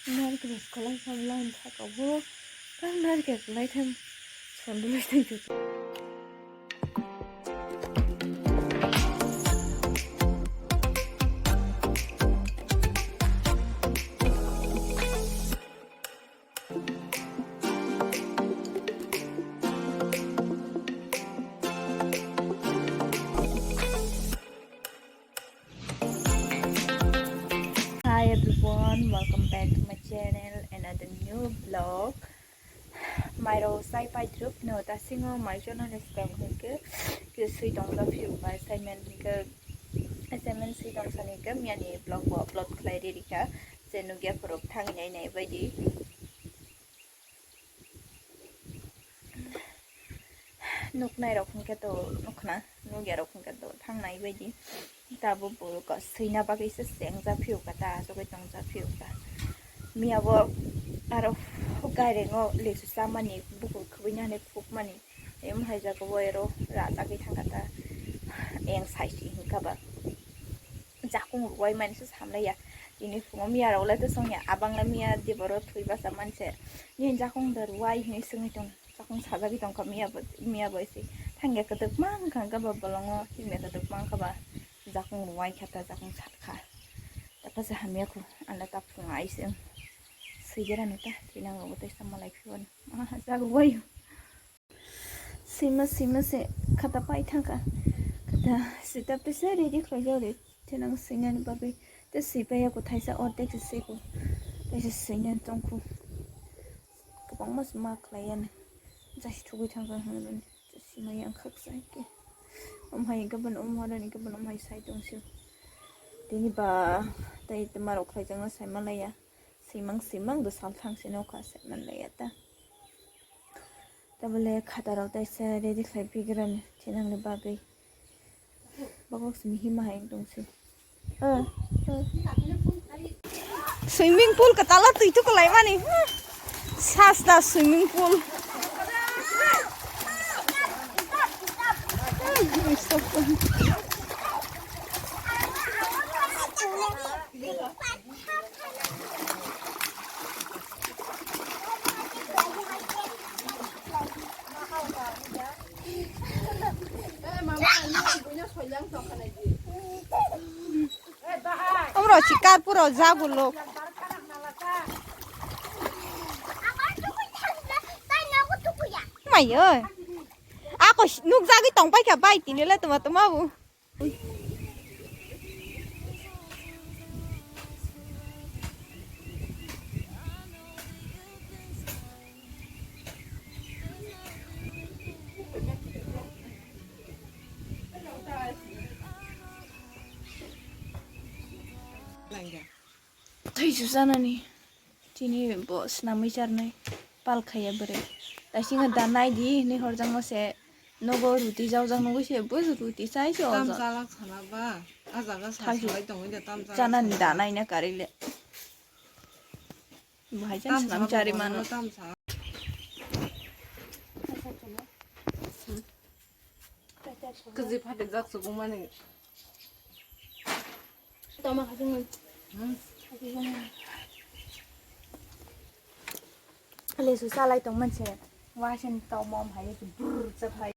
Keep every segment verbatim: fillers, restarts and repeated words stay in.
Narikil kwlai thang line thaka bo, kang narikil kwlai thang sondulai thang. Hi everyone, welcome back to my channel, another new vlog. Mairok chai paidruk no, dasingo mai jono le swkang hwnkhe, khe swi tongla phiyok ba assignment hwnkhe, assignment swi tong sani hwnkhe miyani vlog bo upload khlai ri rikha, je nukya phorok thang nai nai baidi. Nuknai rok hwnkhe to nukna, nukya rok hwnkhe to thangnai baidi. Tabuk bo ko swina bagwi se chengja phiyok ka, ta asugwi tongja phiyok ka. Miya bo aro gairengo lesu chamani, bukur khwbwini hani phukmani. Em hai jaga bo ero rajagwi thangkha ta. Eng saisi hwnkha ba. Jakung ruwai mani se samlaiya. Tini phungo miya rok le to songya. Abang le miya diboro thwi basa manse. Nini jakung da ruwai hinwi swngwi tong. Jakung sajagwi tongkha miya bo, miya bo isi. Thangya kwdwkma wngkha hwnkha ba bolongo. Himya kwdwkma wngkha ba. Jakung ruwai kha ta, jakung sat kha. Tapasa hamya khu. Anda ta phungo aiswng. Swijera nita. Thinang rogo tei sama lai phiyoni. Ah, jak ruwai. Sima sima se khata pai thangkha. Khata sitap tei se ready khlaijak ri. Thinang swinani bagwi. Tei swi paiya kho thaisa ordek se swi kho. Tei se swinani tongkho. Kwbangma se ma khlai yani. Jasi thugwi thangkha hwnwi. Sima yang khaksa khe. Om hai gabon om horani gabon om hai sai tong sio. Tini ba tei tama rok khlai jangna sai malaya. Simang simang do sal thang sino kha sai manlaya ta. Tabole khata rok taisa ready khlai pigrani thinangni bagwi. Bokhok simi hima hai wng tong si. Ah, ah. Swimming pool kwtalo twi tuku lai mani. Sasta swimming pool. Omro sikar puro jagulo. Mayo. Ako nukjagwi tongpaikha bai tinile tuma tuma bu. Thaisu sanani. Chini bo swnamwi charnai pal khaiya bwrwi. Taisingo da nai di hinwi horjakma se nogo ruti jaujak nugwi se bo ruti chai se tam ojak. Chalak sana ba, a jaga sa Thaisu salai tongwi da tam chalak chanani sana da ba. Naina karwi le. Bo hai jan tam swnam sa chari ba mano. Tam sa. Kwchwi phatik jak subung mani. Toma khajang man. Hmm. Lesu salai tong manse. Wasen tau mom hai brr chap hai.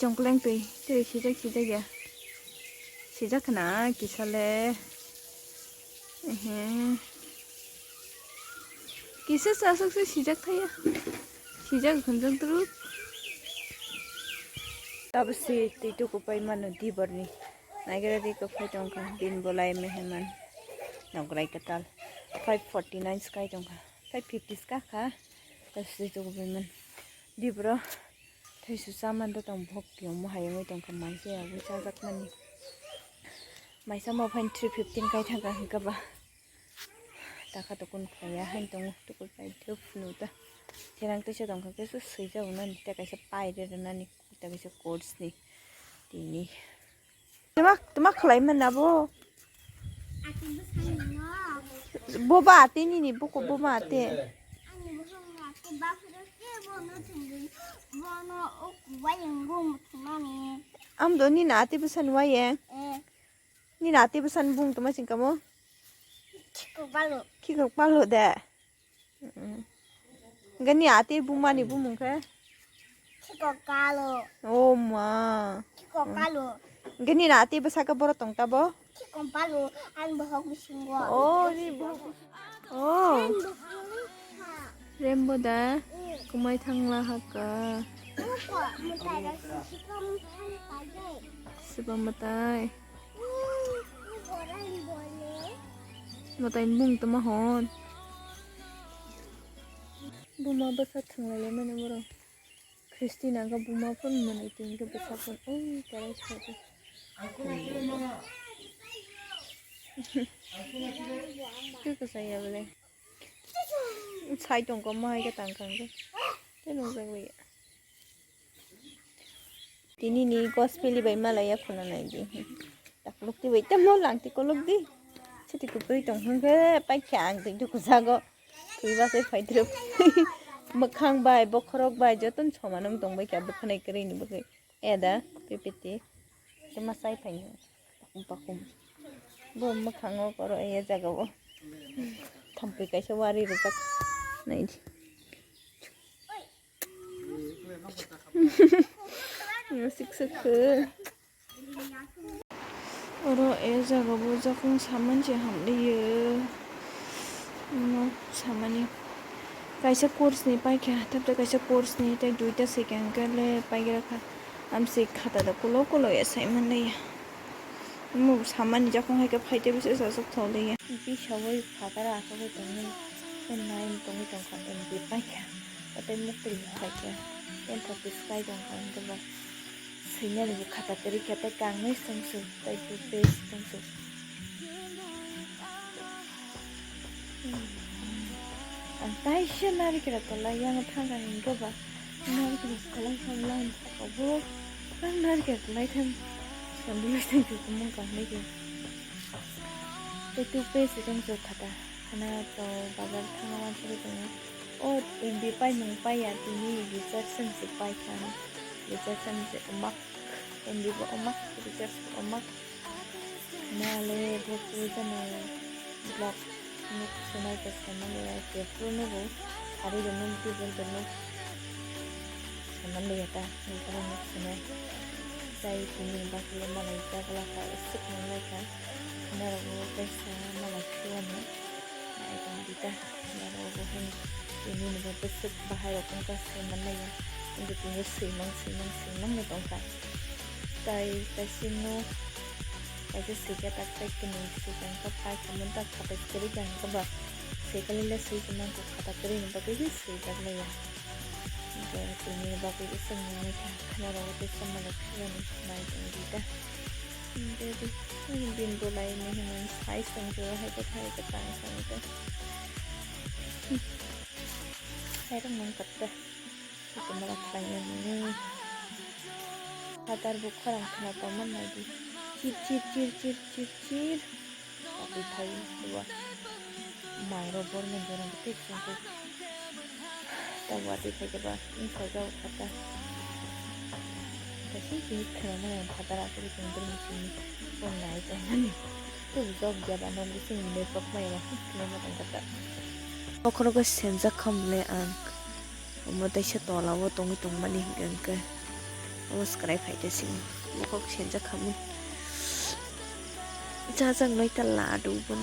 Chongkleng twi, twi sijak sijak ya. Sijak khna kisa le. Ehe. Kisa sa aswk se sijak thaya. Sijak khunjang tru. Tabsi twi tuku pai mano diborni. Naigera di ko phai tongkha bin bolai meheman. Nograi katal. Five forty nine sky tongkha. Five fifty ska kha. Tabsi twi tuku pai man. Dibro. Thaisu chamani da tong bhok tiyong mo hayungwi tongkha maisa ya wi chajakmani. Maisa mo phain three fifteen kai thangkha hwnkhe ba. Takha tukun khwlaiya haino tongo tukun pai thwk phunu ta. Therang twisa tongkha khe swijak nani tei kaisa pai rw rwnani tei kaisa course ni tini. Tuma, tuma khlai man abo. Boba ate nini buku boba ate. Am do nini ate bwsani waye. Nini ate bwsani bung tuma singkamo. Khikok palo de. Gani ate bumani bumung khe. Khikok kalo. Oh ma. Khikok kalo. Gani na ate bwsaka borok tong tabo. Khikok palo. Ang bohok bisingo. Oh, ni bohok. Oh. Rembo da. Kumai thangla haka. Sipa matai. Matai bung tama hon. Buma bwsa thwnglaimani borok. Christina khe buma phone mwnwi twi khe bwsa phone oi karai sadi. Khe kwchang ya bole. Sai tongkha mo hai khe tang kha hwnkhe. Tei nukjagwi ya. Tini ni gospel bai malaya khuna nai di. Takluk ti bai tamo lang ti kolok di. Chiti kupui tong hwnkhe paikha ang twi duku jago. Twi basai phai trip. Mwkhang bai bokhorok bai joton soman wng tong bai kha bwkhanai kwrwi ni bagwi. Eda pipiti. Tei ma sai phai ni. Pakum pakum. Bo mwkhango koro e jagao. Thampui kaisa wari rijak. Naidi. Sik sik khe. Oro e jagao bo jakung saman se hamliyo. Samani kaisa course ni paikha, tei kaisa course ni tei duita se khe hwnkhe le paigra kha. Amsi khata da kulo kulo ya sai manliya. Omo samani jakong hai khe phaite bwswk saswk tholiya. Bisawi phataro achugwi tongwi nai tongwi tongkha M B paikha. Tei muktwi phaikha. Tei thok bwswk kai tongkha hwnkhe ba swinani bo khata kwrwi kha tei kangnwi swngsu tei toothpaste swngsu. Ang kaisa narikra kwlai yang thangkha hwnkhe ba narikra kwlai thang lang thangkha bo ang narikra kwlai thang sambilai thang se kumung kangnai khe tei toothpaste swngsu khata khana to bazar thangna wansugwi tongo o M B paimung paiya tini recharge se paikha recharge se omak M B bo omak recharge bo omak. Nale bo pui jana vlog nuk sunai ta sama le ya ke pru nubu ari do nuk di bol do nuk sama le ya ta nuk nuk sunai tai tini bakle malai ta bla ka sik nang lai ka nara bo kaisa malai khiwani nai tong di ta. Naro bo hwn tini ni bo bwswk bahai rok wngkha se manlai ya. Wngkha tini swimang swimang swimang no tongkha. Tai kaisa no kaisa swikha tak tai kwnwi swikha wngkha pai kha manta khata kwrwi kha hwnkhe ba swikha le swi se mankha khata kwrwi ni bagwi se swijak laiya. Hwnkhe tini ni bagwi se wngwi kha khana rok tei sama rok khibani nai tong di ta. Hwnkhe bini bolai ni hwnwi sai song khe hai khe hai khe tang song khe. Khairok nang katta. Ito mala khlai ya nini. Phatar bo khorang khna tongma nai di. Chir chir chir chir chir chir. Tapi thai wa. Mai ro bor men jora bete chungku. Ta wa te thai ba. Ni thai ga khata. Ta si si khna ma phatar asuri chungku ni sini. Ko nai ta nani. Tei jok ya ba nok bising ni network mai ya. Kene ma tang kata. Bokhorogo senjak kha mole ang. Omo teisa tola o tongwi tongmani hinkhe hinkhe. Omo swkrai phaite sini. Bokhorok senjak kha mui. Jajak nai ta ladu bono.